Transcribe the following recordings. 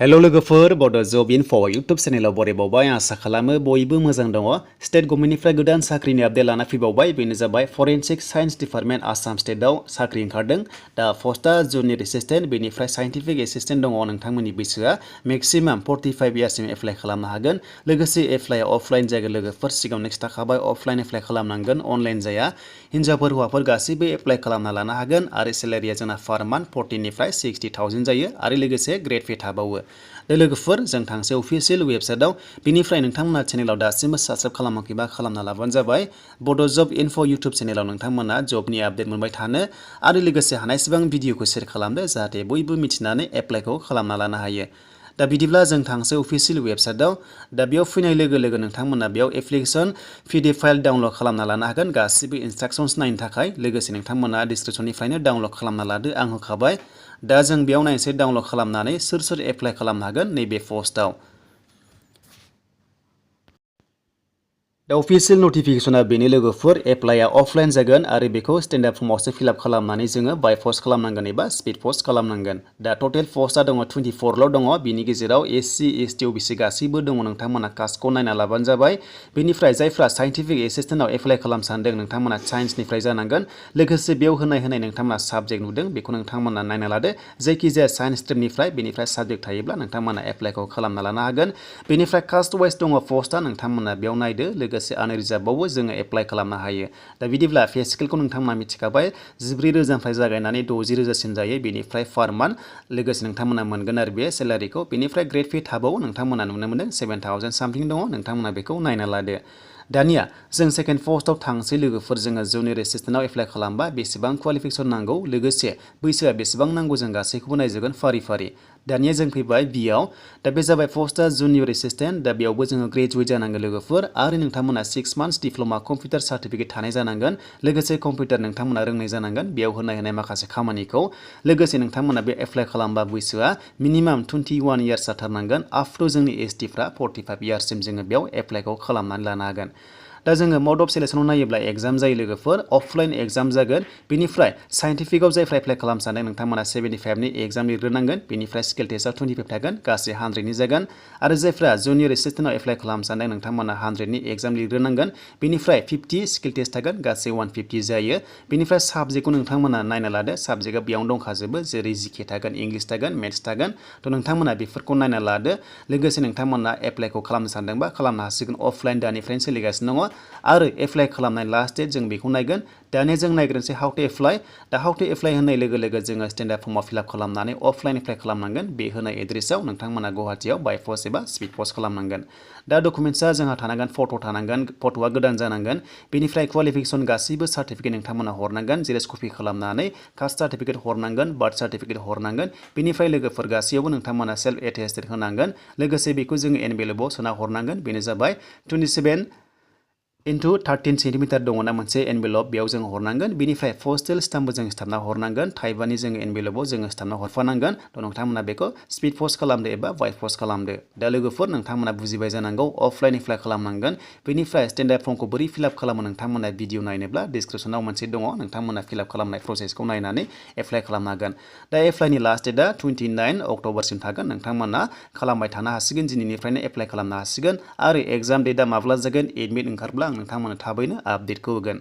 hello लोगोफोर बड' जब enough' YouTube चेनेलाव बरायबावबाय आसा खालामो बयबो मोजां दङ स्टेट गभर्नमेन्टनिफ्राय गोदान साख्रिनि आपडेट लाना फैबावबाय बेनो जाबाय फरेनसिक साइन्स डिपार्टमेन्ट आसाम स्टेटआव साख्रि ओंखारदों दा पस्टआ जुनियर एसिस्टेन्ट बेनिफ्राय साइन्टिफिक एसिस्टेन्ट दङ नोंथांमोननि बैसोआ मेक्सिमाम 45 इयार्ससिम एप्लाइ खालामनो हागोन लोगोसे एप्लाइआ अफलाइन जागोन लोगोफोर सिगाङाव नेक्स्ट थाखाबाय अफलाइन एप्लाइ खालामनांगोन अनलाइन जाया हिन्जावफोर हौवाफोर गासैबो एप्लाइ खालामना लानो हागोन आरो सेलारिया जोंना पार मान्थ 14 निफ्राय 60,000 जायो आरो लोगोसे ग्रेड पे थाबावो लोगोफोर जों थांसे अफिसियेल वेबसाइटआव बिनिफ्राय नोंथांमोना चेनेलाव दासिमबो साबस्क्राइब खालामाखैबा खालामना लाबानो जाबाय बड' जब इनफ' इउटुब चेनेलाव नोंथांमोना जबनि आपडेट मोनबाय थानो आरो लोगोसे हानायसेबां भिडिअखौ शेयार खालामदो जाहाथे बयबो मिथिनानै एप्लाइखौ खालामना लानो हायो दा बिदिब्ला जों थांसे अफिसियेल वेबसाइटआव दा बेयाव फैनाय लोगो लोगो नोंथांमोना बेयाव एप्लिकेसन पिडिएफ फाइल डाउनलड खालामना लानो हागोन गासिबो इनस्ट्राक्शन्स नायनो थाखाय लोगोसे नोंथांमोना डिसक्रिपसननिफ्रायनो डाउनलड खालामना लादो आं होखाबाय दा जों बेयाव नायनोसै डाउनलड खालामनानै सोर एप्लाइ खालामनो हागोन नैबे पस्टआव दा अफिसियेल नटिफिकेशना बेनो लोगोफोर एप्लाइआ अफलाइन जागोन आरो बेखौ स्टेन्डार्ड फर्मावसो फिलआप खालामनानै जोङो बाय पस्ट खालामनांगोन एबा स्पिड पस्ट खालामनांगोन दा टटेल पस्टआ दङ 24ल' दङ बिनि गेजेराव एससि एसटि अबिसि गासैबो दङ नोंथांमोना कास्टखौ नायना लाबानो जाबाय बेनिफ्राय जायफ्रा साइन्टिफिक एसिस्टेन्टआव एप्लाइ खालामनो सानदों नोंथांमोना साइन्सनिफ्राय जानांगोन लोगोसे बेयाव होनाय नोंथांमोना साबजेक्ट नुदों बेखौ नोंथांमोना नायना लादो जायखिजाया साइन्स स्ट्रिमनिफ्राय बेनिफ्राय साबजेक्ट थायोब्ला नोंथांमोना एप्लाइखौ खालामना लानो हागोन बेनिफ्राय कास्ट वाइज दङ पस्टआ नोंथांमोना बेयाव नायदो लोगोसे आनरिजार्भआवबो जोङो एप्लाइ खालामनो हायो दा बिदिब्ला पे स्केलखौ नोंथांमोना मिथिखाबाय 14,000निफ्राय जागायनानै 60,000सिम जायो बेनिफ्राय पार मान्थ लोगोसे नोंथांमोना मोनगोन आरो बे सेलारिखौ बेनिफ्राय ग्रेड पे थाबावो नोंथांमोना नुनो मोनदों 7,000 सामथिं दङ नोंथांमोना बेखौ नायना लादो दानिया जों सेकेन्ड पस्टआव थांसै लोगोफोर जोङो जुनियर एसिस्टेन्टआव एप्लाइ खालामबा बेसेबां क्वालिफिकेसन नांगौ लोगोसे बैसोआ बेसेबां नांगौ जों गासैखौबो नायजोबगोन फारि फारि दानिया जों फैबाय बियाव दा बे जाबाय पस्टआ जुनियर एसिस्टेन्ट दा बेयावबो जोङो ग्रेजुवेट जानांगोन लोगोफोर आरो नोंथांमोना 6 मान्थ्स डिप्ल'मा कम्पिउटार सार्टिफिकेट थानाय जानांगोन लोगोसे कम्पिउटार नोंथांमोना रोंनाय जानांगोन बेयाव होनाय माखासे खामानिखौ लोगोसे नोंथांमोना बे एप्लाइ खालामबा बैसोआ मिनिमाम 21 इयार्स जाथारनांगोन आप टु जोंनि एसटिफ्रा 45 इयार्ससिम जोङो बेयाव एप्लाइखौ खालामनानै लानो हागोन दा जोङो मड अफ सिलेक्शनाव नायोब्ला एग्जाम जायो लोगोफोर अफलाइन एग्जाम जागोन बेनिफ्राय साइन्टिफिकआव जायफ्रा एप्लाइ खालामनो सानदों नोंथांमोना 75नि एग्जाम लिरग्रोनांगोन बेनिफ्राय स्किल टेस्टआव 25 थागोन गासै 100नि जागोन आरो जायफ्रा जुनियर एसिस्टेन्टआव एप्लाइ खालामनो सानदों नोंथांमोना 100नि एग्जाम लिरग्रोनांगोन बेनिफ्राय 50 स्किल टेस्ट थागोन गासै 150 जायो बेनिफ्राय साबजेक्टखौ नोंथांमोना नायना लादो साबजेक्टआ बेयावनो दंखाजोबो जेरै जिके थागोन इंलिश थागोन मेथ्स थागोन थ' नोंथांमोना बेफोरखौ नायना लादो लोगोसे नोंथांमोना एप्लाइखौ खालामनो सानदोंबा खालामनो हासिगोन अफलाइन दानिफ्रायनो सोलिगासिनो दङ आरो एप्लाइ खालामनाय लास्ट डेट जों बेखौ नायगोन दानिया जों नायग्रोनोसै हाउ टु एप्लाइ दा हाउ टु एप्लाइ होननाय लोगो लोगो जोङो स्टेन्डार्ड फर्माव फिलआप खालामनानै अफलाइन एप्लाइ खालामनांगोन बे होनाय एड्रेसाव नोंथांमोना गुवाहाटियाव बाय पस्ट एबा स्पिड पस्ट खालामनांगोन दा डकुमेन्ट्सआ जोंहा थानांगोन फट' थानांगोन फट'आ गोदान जानांगोन बेनिफ्राय क्वालिफिकेसन गासैबो सार्टिफिकेट नोंथांमोना हरनांगोन जेरेक्स कपि खालामनानै कास्ट सार्टिफिकेट हरनांगोन बार्थ सार्टिफिकेट हरनांगोन बेनिफ्राय लोगोफोर गासैयावबो नोंथांमोना सेल्फ एटेस्टेड होनांगोन लोगोसे बेखौ जोङो एनभेलपआव सोना हरनांगोन बेनो जाबाय 27x13 सेन्टिमिटार दङना मोनसे एनभेलप बेयाव जों हरनांगोन बेनिफ्राय पस्टेल स्टाम्पबो जों सिथाबना हरनांगोन थाइबानि जोङो एनभेलपआव जोङो सिथाबना हरफानांगोन थ' नोंथांमोना बेखौ स्पिड पस्ट खालामदो एबा बाय पस्ट खालामदो दा लोगोफोर नोंथांमोना बुजिबाय जानांगौ अफलाइन एप्लाइ खालामनांगोन बेनिफ्राय स्टेन्डार्ड फर्मखौ बोरै फिलआप खालामो नोंथांमोना भिडिअ नायनोब्ला डिसक्रिपसनाव मोनसे दङ नोंथांमोना फिलआप खालामनाय प्रसेसखौ नायनानै एप्लाइ खालामनो हागोन दा एप्लाइनि लास्ट डेटआ 29 अक्ट'बरसिम थागोन नोंथांमोना खालामबाय थानो हासिगोन दिनैनिफ्रायनो एप्लाइ खालामनो हासिगोन आरो एग्जाम डेटआ माब्ला जागोन एडमिट ओंखारब्ला नोंथांमोना थाबैनो आपडेटखौ होगोन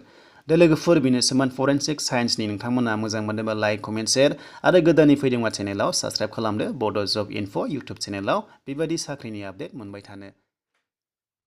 दा लोगोफोर बेनोसोमोन फरेनसिक साइन्सनि नोंथांमोना मोजां मोनदोंबा लाइक कमेन्ट शेयार आरो गोदानै फैदोंबा चेनेलाव साबस्क्राइब खालामदो बड' जब इनफ' इउटुब चेनेलाव बेबायदि साख्रिनि आपडेट मोनबाय थानो